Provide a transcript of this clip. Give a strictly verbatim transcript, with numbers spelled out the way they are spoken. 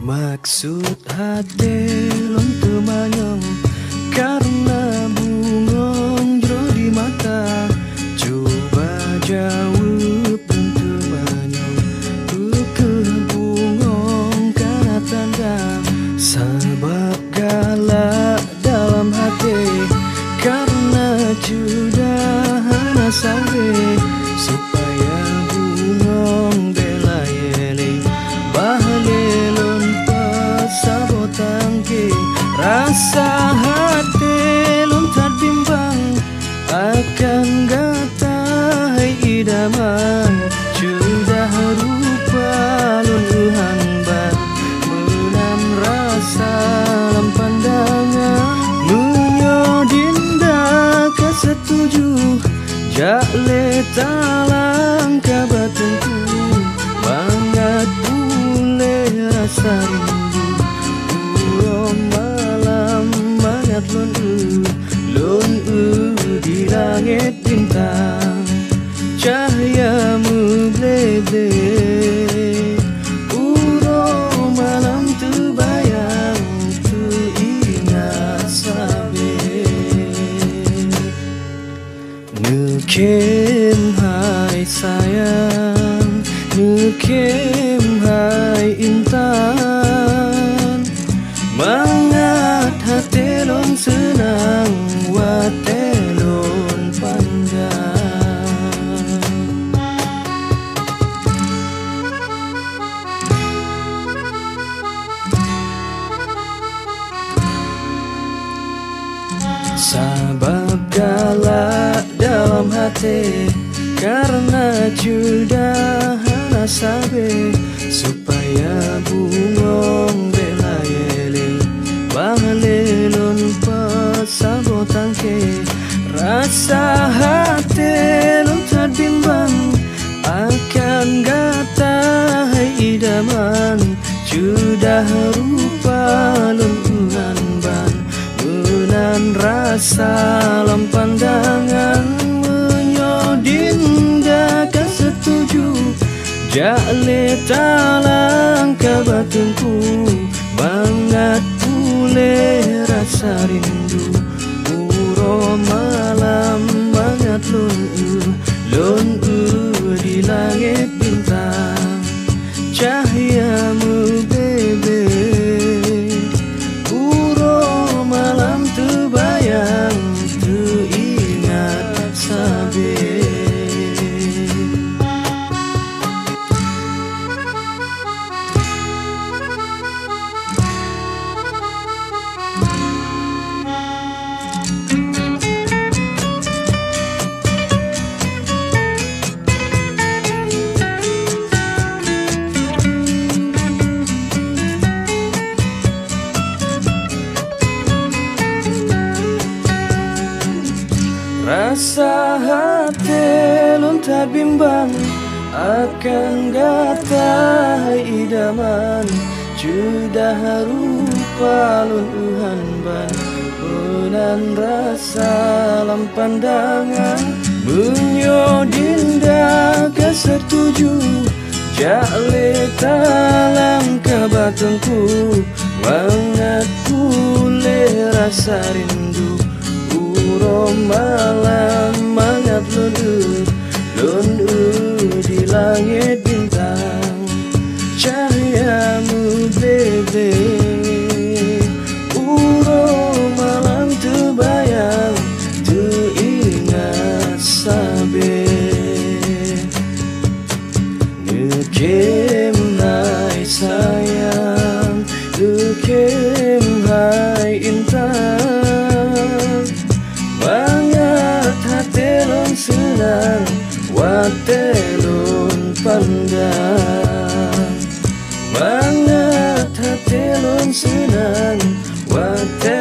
Maksud até lôn teumanyong, kareuna bungong jroh di mata. Cuba jaweueb lôn teumanyong, peu kheueh bungong kana tanda? Sabab galak dalam até, kareuna cudah hana sabe, supaya bungong bela yele, bah lé lôn peusaboh tangke. Rasa até lôn that bimbang akan gata, hai idaman. Cudah rupa lôn uhan ban, meunan rasa lam pandangan. Meunyoe dinda ka setuju, jak lé talangkah bak teungku, mangat puléh rasa rindu. Uroe malam mangat lôn eu, lôn eu di langét bintang. Cahya meuble-ble, uroe malam teubayang, teuingat sabe. Neukhém hai sayang, neukhém hai intan, mangat até lôn seunang watée lôn pandang. Sabab galak dalam até, kareuna cudah hana sabe, supaya bungong bela yele, bah lé lôn peusaboh tangke. Rasa até lôn that bimbang akan gata, hai idaman. Cudah rupa lôn uhan ban, meunan rasa lam pandangan. Meunyoe dinda ka setuju, jak lé talangkah bak teungku, mangat puléh rasa rindu. Uroe malam mangat lôn eu, lôn eu di langét bintang. Cahya meuble-ble, uroe malam teubayang, teuingat sabe. Rasa até lôn that bimbang akan gata, hai idaman. Cudah rupa lôn uhan ban, meunan rasa lam pandangan. Meunyoe dinda ka setuju, jak lé talangkah bak teungku, mangat puléh rasa rindu. Uroe malam mangat lôn eu, lôn eu di langét bintang. Cahya meuble-ble, uroe malam teubayang, teuingat sabe. Neukhém hai sayang, neukhém hai intan, mangat até lôn seunang watée lôn pandang. Mangat até lôn seunang watée